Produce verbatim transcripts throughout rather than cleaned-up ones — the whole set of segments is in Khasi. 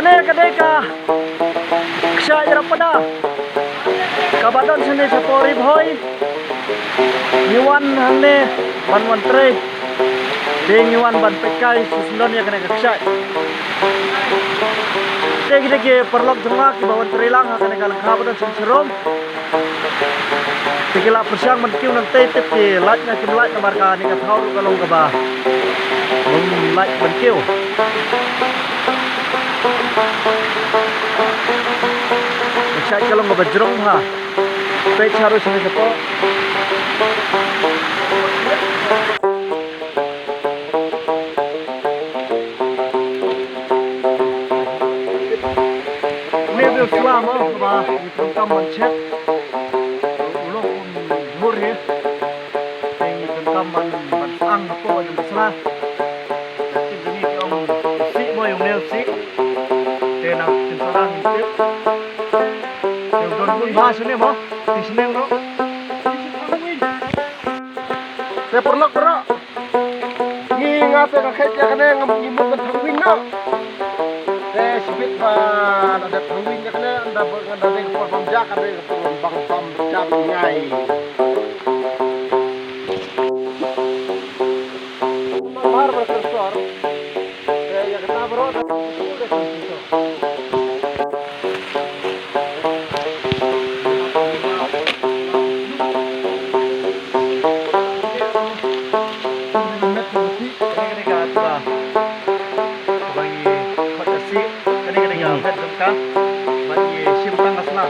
Ne ka dei ka kshaid Rapada kaba don shane shapoh Ri Bhoi. Ngi wan hangne ban wan trei. Te ngi wan ban peit kai shisien ïa kane ka kshaid. Te kita ki paralok jong nga kiba wan trei lang ha kane ka lyngkha ba don shisien sharum. Te ki la pyrshang ban kiew nangtei, tip ki lait ne kim lait namar kane ka thaw ruh ka long kaba ym lait ban kiew. Ka kshaid ka long kaba jrong bha. Peit sharum shane shapoh. Une u dei u sla mo ba ngi pyndonkam ban shet. U long um jhur hi. Te ngi pyndonkam ban, ban sang na poh jong u sla. Te ngi ki ong sih mo, ong ne sih. Te nang pyndonkam sih. Te u don bun bha shane mo. Te shane ruh. Te paralok baroh. Ngi nga te nga khet ïa kane ngam, ngi mut ban thang win noh. Te shibit ba la dep thang win ïa kane, ynda ba, ynda dei ka por bam ja, ka dei ka por bam, bam ja ngai. Mar ba ka sor. Te ïa kata baroh da ka sor. Kane ka dei ka sla. Kaba ngi khot ka sih. Kane ka dei ka met jong ka. Ba ngi shim tang ka sla.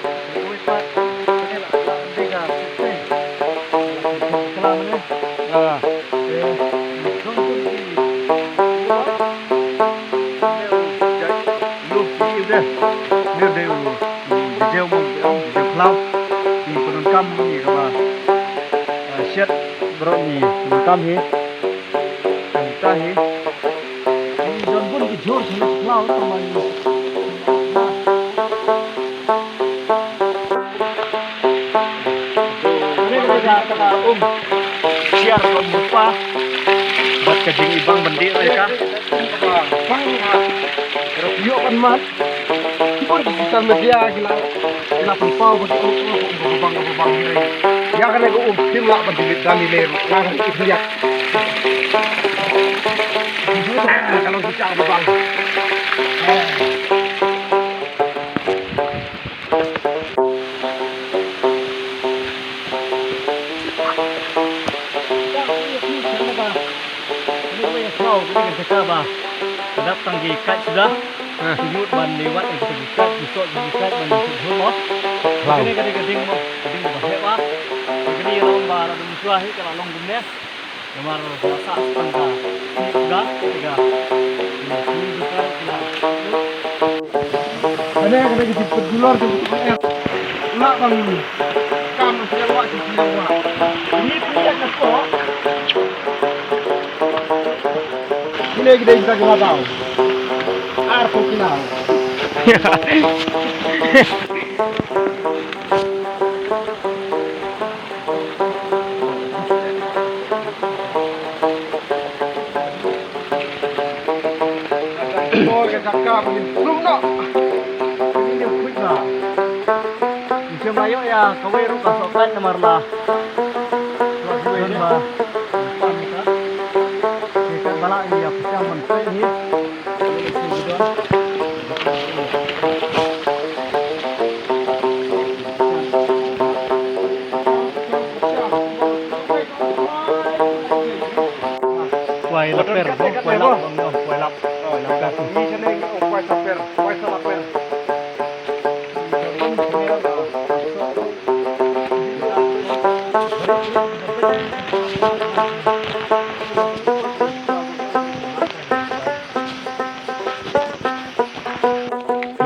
Kane ka wei pat. Kane la, la dei ka sih. Sla mane. Ah. Eh, jong ka sih. Ïoh ki ïoh de. Ïoh de u. Ki jeu mo, ki jeu khlaw. Ki pyndonkam hi kaba, ah, shet baroh ngi pyndonkam hi. Pynta hi. Ngi don bun ki jhur shet khlaw tang ba ngi. Kane ka dei ka, ka um. Shiar ka um rupa. Bad ka jingibang ban dih ïa ka. Bang ha. Ïoh ban mat. Ki bun ki social media ki la, ki la pynpaw ba ki um, um, um, um, bang, um, bang, um, ïa kane ka um phim lah ban delete da ni le. Nga ka ki ïa. Ka long ki chang bang. Kane ka dei ka khlaw, kane ka jaka ba ka dap tang ki kait suda. Ki mut ban leit wad ïa kita ki kait, ki soh ki kait ban leit suk mo. Khlaw. Kane ka dei ka ding mo, ka ding ba heh ba. Kane ka long ba la dum shuwa hi ka la long kumne. Namar ka la sah tang ka sih suda, ka. Kane ka dei ka jingpynjulor jong ka. Lah ban kam sñiawwah sñiawwah. Ini pun ïa ka ko. Kine ki dei kita ki la daw. Arphew kila. Ka jaka ba ngin plung noh. Ngin ïa khuid noh. Ngim shym la ïoh ïa kawei ruh ka sohkait namar la. Don ba. Sohkait ba la ïa pynshong ban peit hi. Kwai laper, kwai lap, kwai lap. Kwai laper.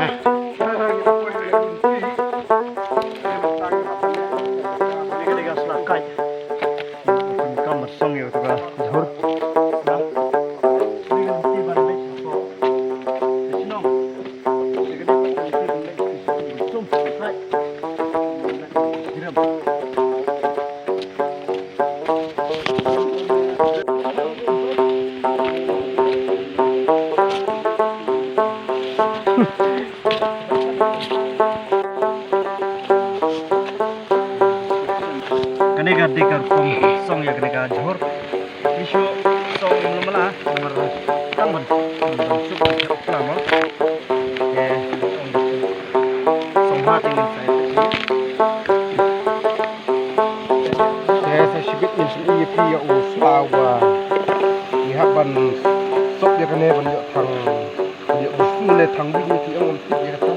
Nah. Ini ka dei ka sla kait. Kam song ïa ka jhur. Kum song ïa kane ka jhur. Ngi shu song lum la namar tang ban ban suk ka pla mo. Te song ha te ngin sa ïa. Te sa shibit ngin sa ïa phi ïa u sla wa ngi hap ban sop ïa kane ban ïoh thang ïa u snu ne thang bit ngi phi ong ban tip ïa ka